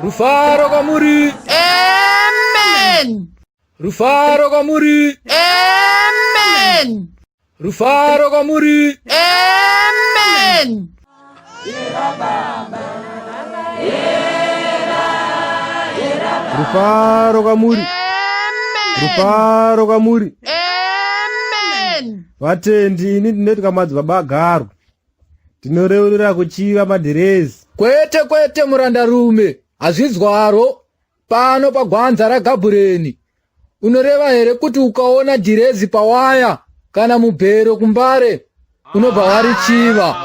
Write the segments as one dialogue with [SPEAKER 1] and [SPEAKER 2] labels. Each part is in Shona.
[SPEAKER 1] Rufaro kwamuri.
[SPEAKER 2] Amen.
[SPEAKER 1] Rufaro kwamuri.
[SPEAKER 2] Amen.
[SPEAKER 1] Rufaro kwamuri.
[SPEAKER 2] Amen.
[SPEAKER 3] Rufaro kwamuri.
[SPEAKER 2] Amen.
[SPEAKER 3] Rufaro kwamuri.
[SPEAKER 2] Amen.
[SPEAKER 3] Vatendi, ini ndinoti madzibaba agarwe. Tinoreurura kuchiva madhirezi.
[SPEAKER 1] Kwete kwete murandarume, hazvizwaro pano pagwanza raGabhureni. Unoreva here kuti ukaona dhirezi pawaya kana mubhero kumbare unobva warichiva?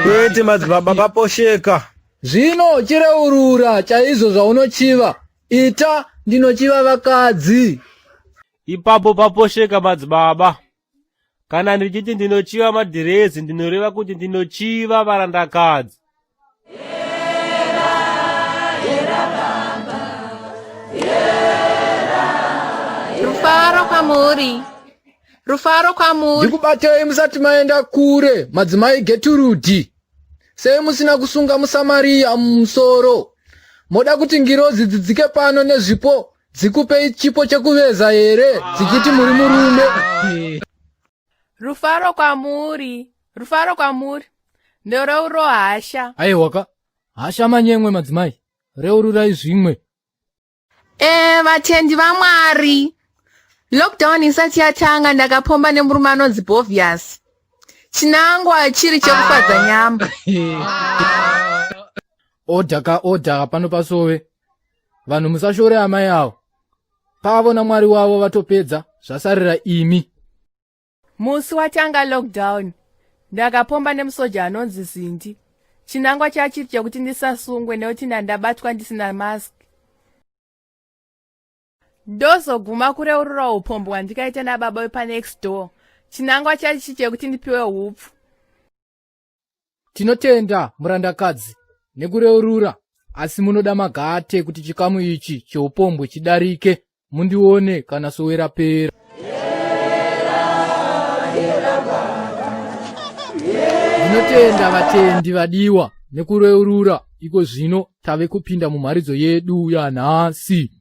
[SPEAKER 3] Kwete madzibaba paposheka.
[SPEAKER 1] Zvino chireurura chaizvo zvaunochiva. Ita ndinochiva vakadzi.
[SPEAKER 4] Ipapo paposheka madzibaba. Kana ndichiti ndinochiva madhirezi ndinoreva kuti ndinochiva varandakadzi.
[SPEAKER 2] Rufaro kwamuri. Rufaro kwamuri.
[SPEAKER 1] Ndikubatei musati maenda kure, madzimai Geturudhi. Sei musina kusunga muSamaria mumusoro? Moda kuti ngirozi dzidzike pano nezvipo dzikupei chipo chekuveza here dzichiti muri murume?
[SPEAKER 2] Rufaro kwamuri. Rufaro kwamuri. Ndoreuro hasha.
[SPEAKER 1] Aiwaka, hasha manyemwe madzimai. Reururai zvimwe.
[SPEAKER 2] Eh, vatendi vaMwari. Lockdown isati yatanga ndakapomba nemurume anonzi Bovius. Chinangwa chiri chekufadza nyama.
[SPEAKER 1] Order ka order pano pasove. Vanhu musashore amai avo. Pavo naMwari wavo vatopedza zvasarira imi.
[SPEAKER 2] Musi watanga lockdown ndakapomba nemusoja anonzi Zindi. Chinangwa chachiri chekuti ndisasungwe nekuti ndandabatwa ndisina mask. Ndozoguma kureurura upombwe hwandikaita nababa wepanext door. Chinangwa chachi chekuti ndipiwe hupfu.
[SPEAKER 1] Tinotenda murandakadzi nekureurura asi munoda magate kuti chikamu ichi cheupombwe chidarike mundione kana sowe rapera. Ndinotenda vatendi vadiwa nekureurura iko zvino tave kupinda mumharidzo yedu yanhasi.